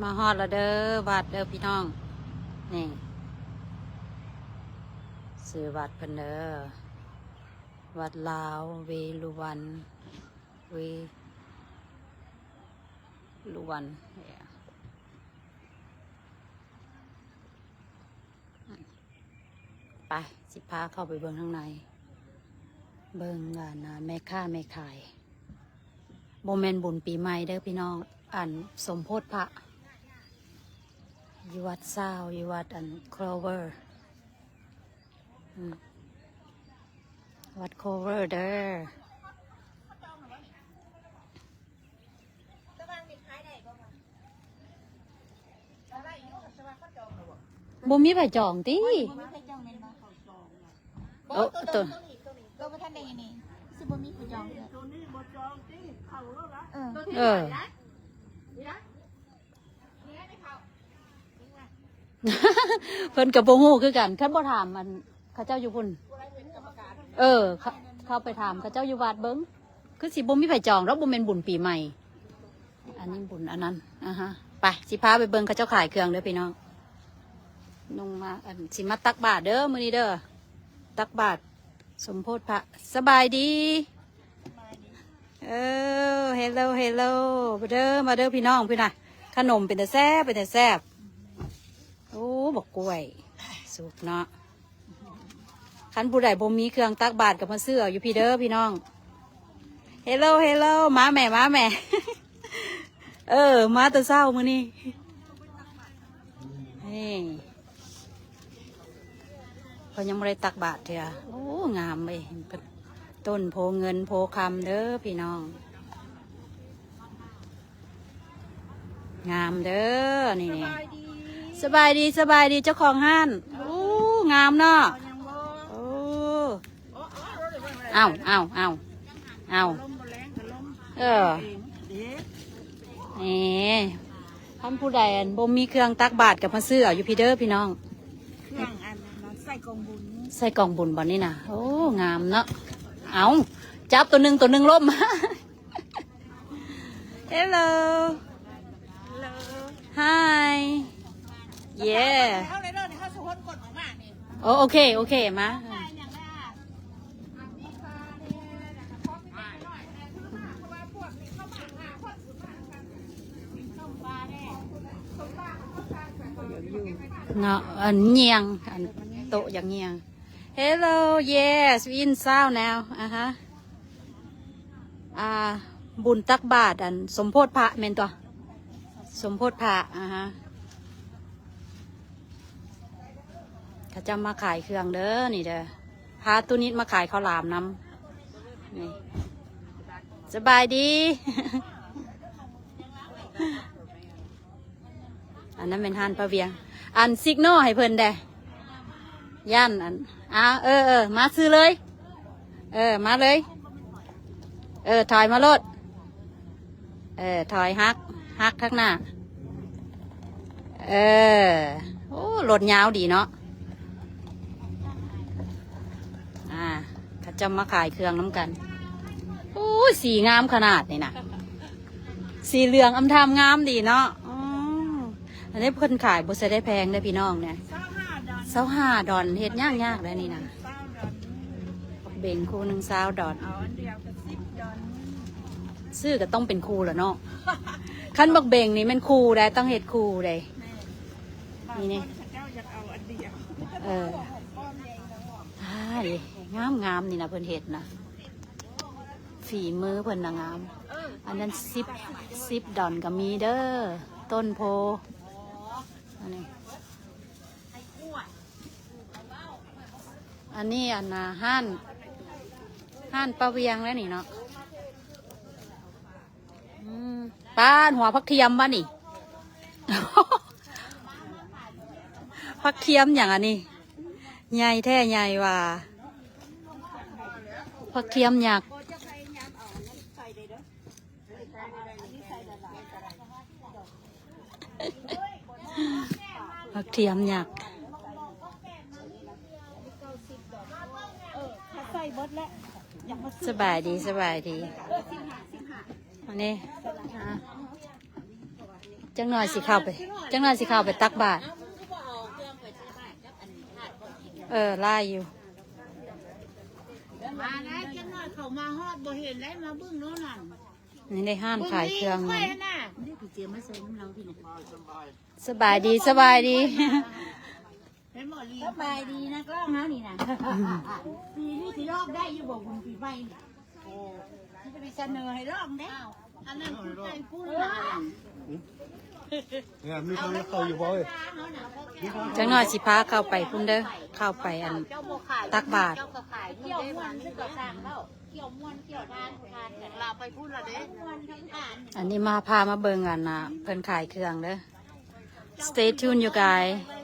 ມາຮອດແລ້ວເດີ ວັດເດີພີ່ນ້ອງ. ນີ້ ຊື່ວັດເພິ່ນເດີ ວັດລາວເວລຸວັນ ເວລຸວັນ. ໄປ ຊິພາເຂົ້າໄປເບິ່ງທາງໃນ ເບິ່ງ ອັນ ແມ່ຄ້າແມ່ຂາຍ. ບໍ່ແມ່ນບຸນປີໃໝ່ເດີພີ່ນ້ອງ ອັນ ສົມໂພດພະ ຢູ່ວັດຊາວ ຢູ່ວັດ ອັນ ໂຄລເວີ ອືມ ວັດໂຄລເວີເດີ. ບໍ່ມີໃຜຈອງຕິ? ໂອ້ ໂຕ ໂຕບໍ່ທັນໄດ້ອັນນີ້ ຊິບໍ່ມີຜູ້ຈອງເທື່ອ. ເອີ ເອີ ເພິ່ນກໍບໍ່ຮູ້ຄືກັນ ຄັນບໍ່ຖາມ ອັນ ເຂົາເຈົ້າຢູ່ພຸ້ນ. ເອີ ເຂົາ ເຂົ້າໄປຖາມເຂົາເຈົ້າຢູ່ວັດເບິ່ງ ຄືຊິບໍ່ມີໃຜຈອງດອກ ບໍ່ແມ່ນບຸນປີໃໝ່. ອັນນີ້ບຸນອັນນັ້ນ ອາຮະ. ໄປ ຊິພາໄປເບິ່ງເຂົາເຈົ້າຂາຍເຄື່ອງເດີພີ່ນ້ອງ. ນຸ່ງມາ ອັນ ຊິມາຕັກບາດເດີມື້ນີ້ເດີ ຕັກບາດສົມໂພດພະ. ສະບາຍດີ. ເອີ ເຮລໂລ ເຮລໂລ ເດີ ມາເດີພີ່ນ້ອງ. ພຸ້ນນະ ຂະໜົມເປັນຕາແຊບ ເປັນຕາແຊບ. ໂອ້ ບັກກ້ວຍສຸກເນາະ. ຄັນຜູ້ໃດບໍ່ມີເຄື່ອງຕັກບາດກໍມາຊື້ເອົາຢູ່ພີ້ເດີພີ່ນ້ອງ. ເຮລໂລ ເຮລໂລ ມາແມ່ ມາແມ່. ເອີ ມາແຕ່ເຊົ້າມື້ນີ້. ນີ້ ເພິ່ນຍັງບໍ່ໄດ້ຕັກບາດເທື່ອ. ໂອ້ ງາມເວີຍ ຕົ້ນໂພເງິນໂພຄຳເດີພີ່ນ້ອງ. ງາມເດີ ນີ້ ສະບາຍດີ ສະບາຍດີ ສະບາຍດີເຈົ້າຂອງຮ້ານ. ໂອ້ ງາມເນາະ. ໂອ້ ເອົາ ເອົາ ເອົາ ເອົາ ເອີ ນີ້ ຄັນຜູ້ໃດ ອັນ ບໍ່ມີເຄື່ອງຕັກບາດກໍມາຊື້ເອົາຢູ່ພີ້ເດີພີ່ນ້ອງ. ເຄື່ອງ ອັນ ໃສ່ກອງບຸນ ໃສ່ກອງບຸນບ່ອນນີ້ນະ. ໂອ້ ງາມເນາະ. ເອົາ ຈັບໂຕໜຶ່ງ ໂຕໜຶ່ງລົ້ມ. Hello. Hello. Hi. Yeah. ໂອ ໂອເຄ ໂອເຄ ມາ. ເນາະ ອັນ ຍ່ຽງ ອັນ ໂຕະ ຢາກຍ່ຽງ. Hello, yes, we in sound now. ອາຮະ ອ່າ ບຸນຕັກບາດ ອັນ ສົມໂພດພະແມ່ນຕົວະ? ສົມໂພດພະ ອາຮະ ເຂົາເຈົ້າມາຂາຍເຄື່ອງເດີ ນີ້ເດີ ພາຕູນິດມາຂາຍເຂົ້າຫຼາມນຳ. ນີ້ ສະບາຍດີ. ອັນນັ້ນແມ່ນຮ້ານປ້າວຽງ. ອັນ ຊິກໂນໃຫ້ເພິ່ນແດ່ ຢ້ານ ອັນ ອາ ເອີ ເອີ ມາຊື່ເລີຍ ເອີ ມາເລີຍ ເອີ ຖອຍມາໂລດ ເອີ ຖອຍ ຫັກ ຫັກທາງໜ້າ ເອີ. ໂອ້ ລົດຍາວດີເນາະ. ອ່າ ເຂົາເຈົ້າມາຂາຍເຄື່ອງນຳກັນ. ໂອ້ຍ ສີງາມຂະໜາດນີ້ນະ ສີເຫຼືອງອຳທຳ ງາມດີເນາະ. ອໍ ອັນນີ້ເພິ່ນຂາຍບໍ່ໃສ່ໄດ້ແພງເດ້ພີ່ນ້ອງ ນີ້ ຊາວຫ້າດອນ ຊາວຫ້າດອນ ເຮັດຍາກໆ ເດ້ນີ້ນະ. ບັກເບັງຄູ່ໜຶ່ງ ຊາວດອນ ເອົາອັນດຽວກໍສິບດອນ. ຊື້ກໍຕ້ອງເປັນຄູ່ລະເນາະ. ຄັນບັກເບັງນີ້ແມ່ນຄູ່ໄດ໋ ຕ້ອງເຮັດຄູ່ໄດ໋. ແມ່ນ ນີ້ນີ້ ບາງຄົນເຂົາເຈົ້າຢາກເອົາອັນດຽວ. ເອີ ອ່າ ນີ້ ງາມໆ ນີ້ນະ ເພິ່ນເຮັດນະ ຝີມືເພິ່ນນະງາມ. ອັນນັ້ນສິບ ສິບດອນກໍມີເດີ ຕົ້ນໂພ. ອັນນີ້ ອັນນີ້ ອັນນ່າ ຮ້ານ ຮ້ານປ້າວຽງແລ້ວນີ້ເນາະ. ອືມ ປາດ ຫົວຜັກທຽມວະນີ້ ຜັກທຽມຫຍັງອັນນີ້ ໃຫຍ່ແທ້ໃຫຍ່ວ່າ ຜັກທຽມຫຍັກ. ຜັກທຽມຫຍັກ. ສະບາຍດີ ສະບາຍດີ. ອັນນີ້ ອ່າ ຈັກໜ່ອຍຊິເຂົ້າໄປ ຈັກໜ່ອຍຊິເຂົ້າໄປຕັກບາດ. ເອີ ຫຼາຍຢູ່. ມາແລ້ວ ຈັກໜ່ອຍເຂົາມາຮອດບໍ່ເຫັນໄດ້ ມາເບິ່ງໂນ່ນນັ້ນ. ນີ້ໄດ້ຮ້ານຂາຍເຄື່ອງ. ເບິ່ງນີ້ຂ້ອຍຫັ້ນນະ ສະບາຍດີ ສະບາຍດີ. ເຫັນບໍ່ລີ? ສະບາຍດີນະກ້ອງເຮົານີ້ນະ. ປີນີ້ຊິລອກໄດ້ຢູ່ບໍ່ບຸນປີໃໝ່ນີ້? ເອີ ຊິໄປສະເໜີໃຫ້ລອກເດ້. ອັນນັ້ນຄືໄປພຸ້ນລະ. ເອີ ມີຄົນເຂົ້າຢູ່ບໍ່ເອີຍ? ຈັກໜ່ອຍຊິພາເຂົ້າໄປພຸ້ນເດີ ເຂົ້າໄປອັນຕັກບາດ. ອັນນີ້ມາ ພາມາເບິ່ງອັນນ່າ ເພິ່ນຂາຍເຄື່ອງເດີ. Stay tuned you guys.